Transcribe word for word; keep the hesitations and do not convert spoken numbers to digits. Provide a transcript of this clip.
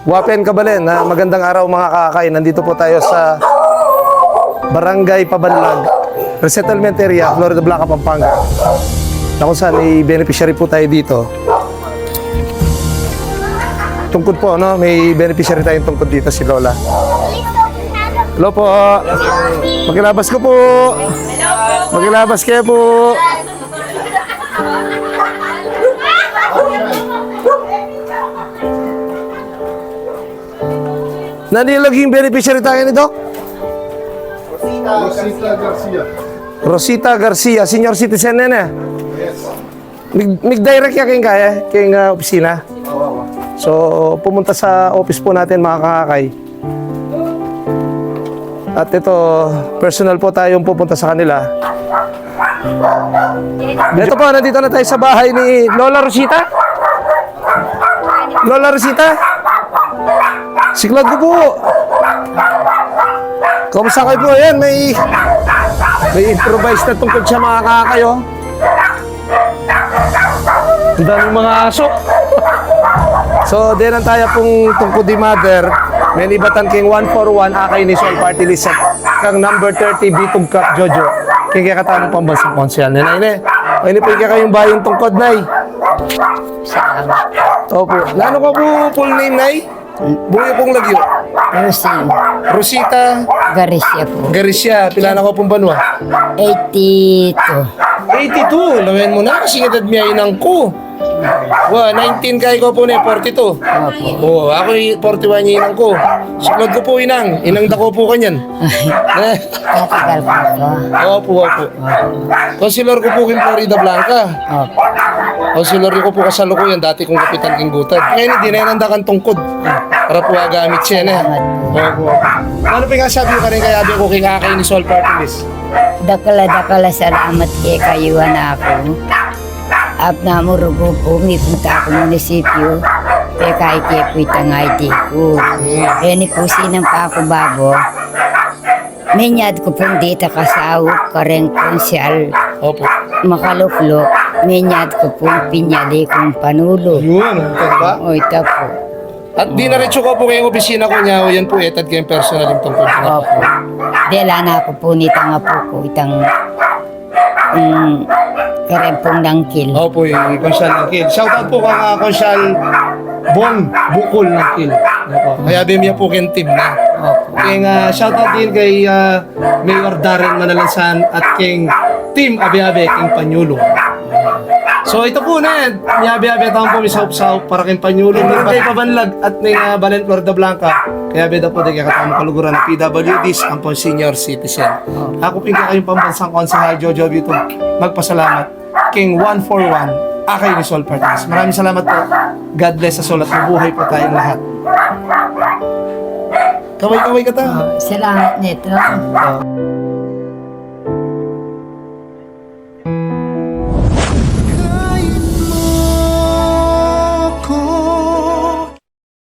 Wapen kabalen, ah, magandang araw, mga kakay. Nandito po tayo sa Barangay Pabanlag, Resettlement Area, Floridablanca, Pampanga, na kung saan may beneficiary po tayo dito. Tungkod po, no? May beneficiary tayong tungkod dito, si Lola. Hello po. Makilabas ko po. Makilabas kayo po. Nanu laging beneficiary tayo ni, Doc? Rosita Garcia. Rosita Garcia, senior citizen na na. Yes. Mig-, mig-direct ya keng kaya, keng, ah, opisina. So, pumunta sa office po natin, mga kakay. At ito, personal po tayong pupunta sa kanila. Ito po, nandito na tayo sa bahay ni Lola Rosita. Lola Rosita? Siklod ko po. Kumusta kayo po? Ayan, may, may improvise na tungkod sa mga kakayo. Ang daming mga aso. So, dinan taya pung tungkod di mother, menibatan keng one four one, akay ni Sol Party List, kang number thirty, Bitug Kap Jojo. Keng kekatamung pambansang konsehal, ne, Nay, ne? Ini po ing kekayung bayung tungkod, Nay. Opo. Nanu ko po full name, Nay? Buri kung lagyu. Rosie. Rosita Garcia po. Garcia, pila na ko pung banua? Eighty-two. Eighty-two, lawen mu na, kasing edad mi ya inang ku. Wa, nineteen kayi ku pu ne, forty-two. Opo. O, aku i-, forty-one ya inang ku. Siklod ku pu, inang, inang da ku pu kanyan. Tatagal pa po. Opo, opo. Councilor ku pu keng Floridablanca. Opo. Councilor ku pu kasalukuyan, dati kung kapitan keng Gutad. Ngeni, dinan da kang tungkod. Para pu agamit siya, ne? Salamat po. Opo, opo. Nanu pung asabi yu karing kayabe ku keng akay ni Sol Party List? Dakal a dakal a salamat kekayu, anak ku. Apnamu rugu pu, mipunta ku munisipyu, pekaike pu itang I D ku. Reni pu sinampa ku babo, menyad ku pung dita kasaup kareng konsehal. Opo. Makaluklo, menyad ku pung pinyali kung panulu. Yun, ita pa? O, ita pu. At dinaretsu ku pu keng opisina ku, nya, o, yan pu, etad keng personal ing tungkod. Opo. Dela na ku pu nitang apu ku, itang, mm, kareng pung Nangkil. Opo, i Konsehal Nangkil. Shout out pu kang, ah, Konsehal Bong Bukul Nangkil. Opo. Kayabe mi ya pu keng team na. Opo. Keng, ah, shout out din kay, ah, Mayor Darren Manalansan at keng Team Abe-abe keng Panyulong. So, ita pu ne, miyabe-abe tamu pu, misaup-saup para keng Panyulong, Barangay Pabanlag at ning, ah, Balen, Floridablanca. Kayabe da pu deng kekatamung kaluguran a P W Ds ampong senior citizen. Aku pung kekayung pambansang konsehal, Jojo Bitug, magpasalamat keng one four one, akay ni Sol Party List. Maraming salamat po. God bless us all at mabuhay po tayong lahat. Kaway-kaway kata. O, salamat nito. O.